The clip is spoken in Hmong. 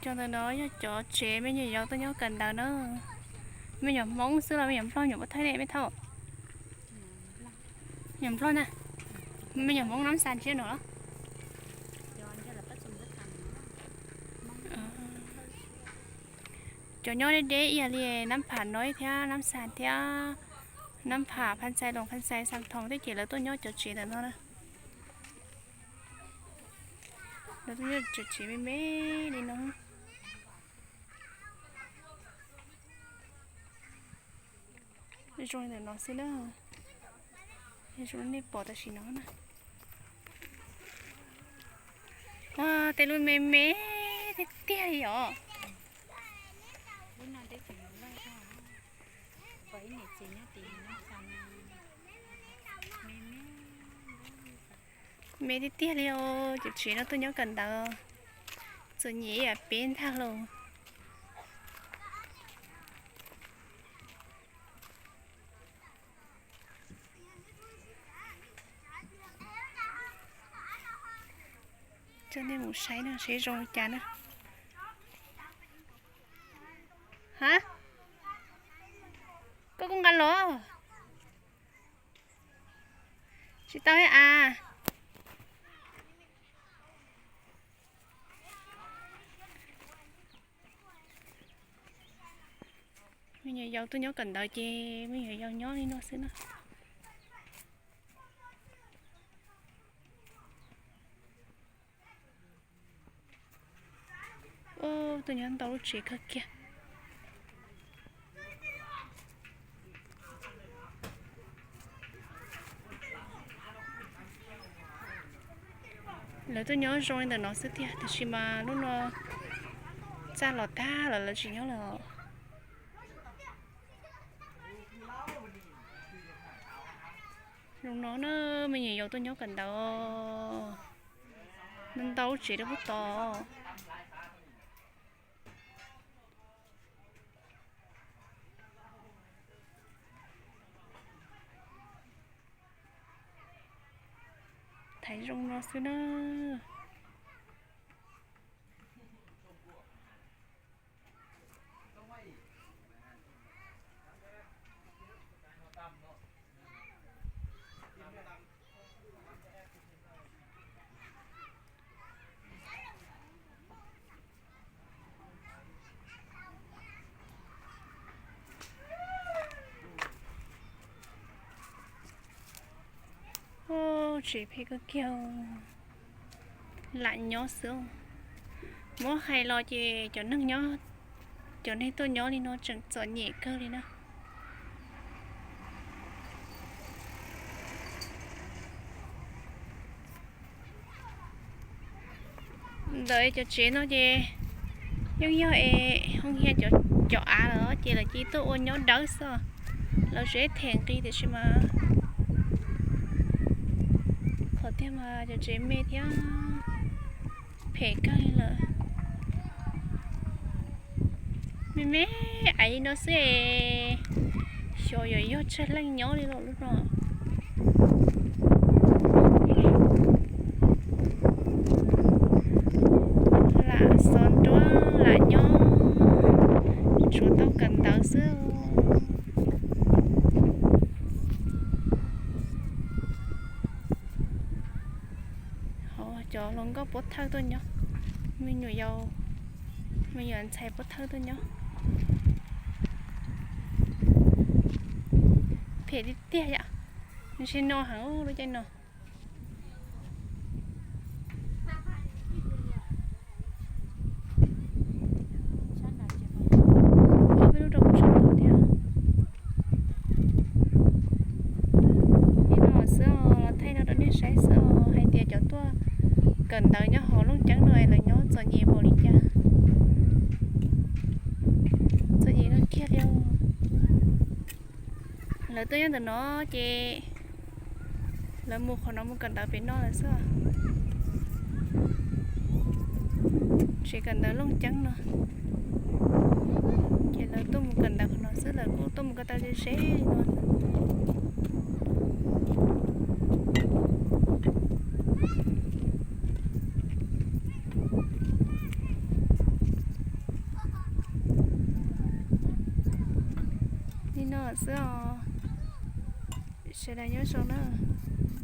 Cov ntawm no yog cov tsev me nyuam yaus tuaj nyob kawm ntawv na. Me nyuam Hmoob xwb los me nyuam Nplog, nyuam Nplog Thaib ne me thaum? Nyuam Nplog na. Me nyuam Hmoob Nab Xas thiab no los? Cov nyob deb deb ib yam li Nab Pham no thiab, Nab Xas thiab, Nab Pham, Phas Xais Loos, Phas Xais Xas Thoos thiab ces lawv tuaj nyob cov tsev ntawm no na. Lawv tuaj nyob cov tsev me me li no. Zoo li ntawm no xwb na. Zoo nej pom tam sim no na. Tej lub me me tiag tiag li os. Me tiag tiag li os, cov tsev no tuaj nyob kawm ntawv txom nyem ib yam peb ntag lauj. Coj nej mus saib no seb zoo li cas na. Ha, koj kuj nqa los? Tsis tau thiab a. Me nyuam yaus tuaj nyob kawm ntawv ces me nyuam yaus nyob li no xwb na. Tuaj nyob ntau lub tsev kawg kiag. Lawv tuaj nyob zoo li ntawm no xwb tiag, tiam sis mas lub no txaj los tag lawm, lawv tsis nyob lawm. Zoo no na, me nyuam yaus tuaj nyob kawm ntawv, ntau tsev rau pub tos. Thaiv zoo no xwb na. Tsev phem kawg kiag, lam nyob xwb. Muab hais los ces cov neeg nyob, cov neeg tuaj nyob li no tseem txom nyem kawg li na. Ntawm cov tsev no ces yeej yog es hoo hias cov av lawm ces lawv cia tuaj ua nyob dawb xwb. Lawv tsev them nqi tiam sis mas qhov tiag mas cov tsev me thiab phem kawg li lawm. Me me aiv li no xwb es xyov yuav yog tsawg leej nyob li lawm lub no. Lam xov nruab lam nyob, tsuav tau kawm ntawv xwb. Hos cov hluas nkauj pov thawj tuaj nyob, me nyuam yaus, me nyuam ntxhais pov thawj tuaj nyob. Phem tiag tiag yom, ntshe no heev lub caij no. Ob peb lub rau kuv sab nraud thiab. Li no xwb os, los thaij no rau nej saib xwb os, hais tias cov tuaj kawm ntawv nyob hauv Looj Ceeb no lawv nyob txom nyem npaum li cas. Txom nyem kawg kiag li. Lawv tuaj nyob ntawm no ces lawv mus qhov no mus kawm ntawv pem no lawm xwb. Tsev kawm ntawv Looj Ceeb no ces lawv tuaj mus kawm ntawv qhov no xwb, lawv kuj tuaj mus ko taw ze ze li no. Nyob xwb os, sawv daws nyob zoo nawb.